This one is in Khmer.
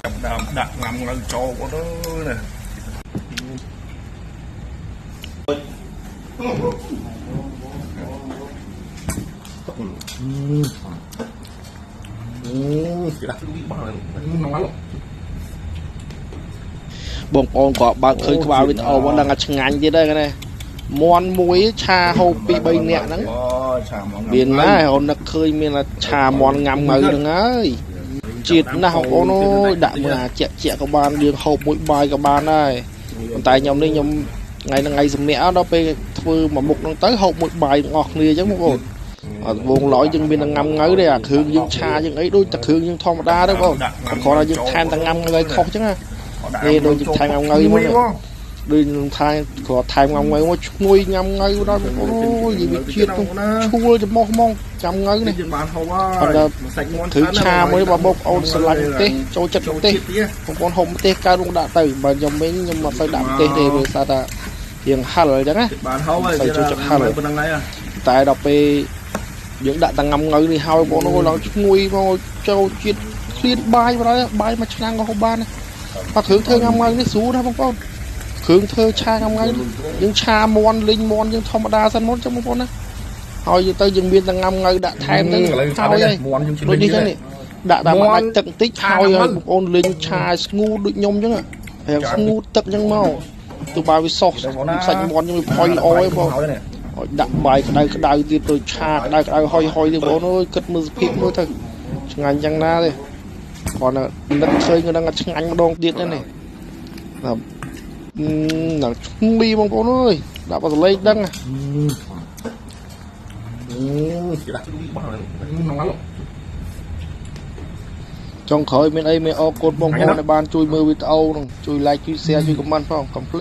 ចាប់ដើមដាក់ងំងៅចូលបងអើយណាគេដាក់បាន បងប្អូនក៏បើកឃើញក្បាលវីដេអូមកដឹងថាឆ្ងាញ់ទៀតហើយណាមន់មួយឆាហូប2 3នាក់ហ្នឹងមានណាអូននឹកឃើញមានឆាមន់ងាំងៅហ្នឹងហើយជាតិណាស់បងប្អូនអើយដាក់មើលអាជាក់ជាក់ក៏បានយើងហូបមួយបាយក៏បានដែរប៉ុន្តែខ្ញុំនេះខ្ញុំថ្ងៃហ្នឹងថ្ងៃសម្នាក់ដល់ពេលធ្វើមួយមុខហ្នឹងទៅហូបមួយបាយទាំងអស់គ្នាអញ្ចឹងបងប្អូនអត់វងឡយយើងមានតែងាំងៅទេអាគ្រឿងយើងឆាយើងអីដូចតែគ្រឿងយើងធម្មតាទេបងគ្រាន់តែយើងថែមតែងាំងៅឲ្យខុសអញ្ចឹងណានេះដូចថែមងាំងៅមកដូចនឹងថែគ្រាន់ថែមងាំងៅមកឈ្ងុយងាំងៅដល់អូយវាជាតិឈួលច្រមុះហ្មងចាំងៅនេះ យើងបានហូបហើយសាច់មាន់ ถือឆាមួយបើបងប្អូនស្រឡាញ់ម្ទេសចូលចិត្តម្ទេសបងប្អូនហូបម្ទេសកើតរងដាក់ទៅបើខ្ញុំវិញខ្ញុំអត់សូវដាក់ម្ទេសទេព្រោះសារថារៀងហិលអញ្ចឹងណា បានហូបហើយ ចូលចិត្តហិល ប៉ុណ្្នឹងហើយ តែដល់ពេលយើងដាក់តែងាំងៅនេះហើយបងប្អូនឡើងឈ្ងុយមកចូលជាតិឃ្លានបាយបណ្ដោយបាយមួយឆ្នាំងក៏ហូបបានដែរបើគ្រឿងធ្វើងាំងៅនេះស្រួលណាស់បងប្អូនគ្រឿងធ្វើឆាងាំងៅយើងឆាមន់លីងមន់យើងធម្មតាសិនមុនចឹងបងប្អូនណាហើយយើងទៅយើងមានតែងាំងៅដាក់ថែមទៅហើយ មន់យើង ដូចនេះចឹងនេះដាក់តែមួយដាច់ទឹកបន្តិចហើយឲ្យបងប្អូនលីងឆាស្ងួរដូចខ្ញុំចឹងហើយស្ងួរទឹកចឹងមកទោះបើវាសុសសាច់មន់យើងវាផុយល្អឯងបងឲ្យដាក់បាយក្តៅក្តៅទៀតទៅឆាក្តៅក្តៅហុយហុយទៀតបងប្អូនអើយគិតមើលសភាពមើលទៅឆ្ងាញ់ចឹងណាទេគ្រាន់តែនឹកឃើញក៏ដឹងថាឆ្ងាញ់ម្ដងទៀតដែរនេះបាទដល់ឈ្ងុយបងប្អូនអើយដាក់បសលេងដឹង គេដាក់បាន ចុងក្រោយមានអីមានអរគុណបងប្អូនដែលបានជួយមើលវីដេអូហ្នឹងជួយ like ជួយ share ជួយ comment ផងកុំភ្លេច។